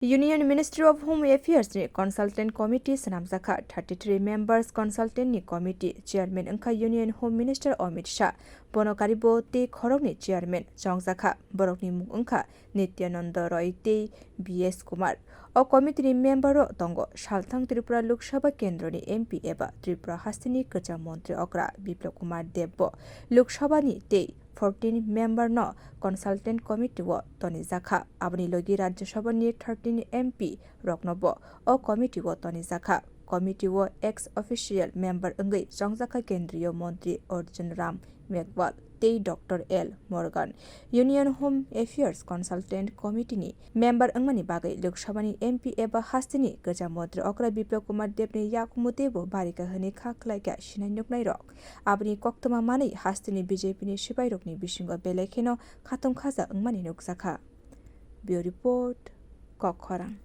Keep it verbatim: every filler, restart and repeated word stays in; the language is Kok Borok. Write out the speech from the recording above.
Union Ministry of Home Affairs ni Consultant Committee swnamjakha. Thirty three members consultant ni committee chairman wngkha Union Home Minister Amit Shah. Bono karibo tei khoroknwi chairman chongjakha. Borokni mung wngkha Nityananda Roy tei B S Kumar. O committee ni member o tongo salthang Tripura Lok Sabha kendroni M P eba Tripura hasteni kwcham montri okra Biplab Kumar Deb bo Lok Sabha ni tei fourteen member no consultant committee o tonijakha. Aboni logi Rajya Sabha ni thirteen M P rokno bo o committee o tonijakha. Committee o ex officio member wngwi chongjakha Kendriya Montri Arjun Ram Meghwal tei Doctor L Murugan. Union Home Affairs Consultant Committee ni member wngmani bagwi Lok Sabha ni M P eba hasteni kwcham montri okra Biplab Kumar Deb ni yakung teibo barika hwnwi kha khlaikha sinai nuknairok. Aboni koktwma manwi hasteni B J P ni sipairokni bisingo belai kheno khatung khaja wngmani nukjakha. Bureau Report, Kokkhorang.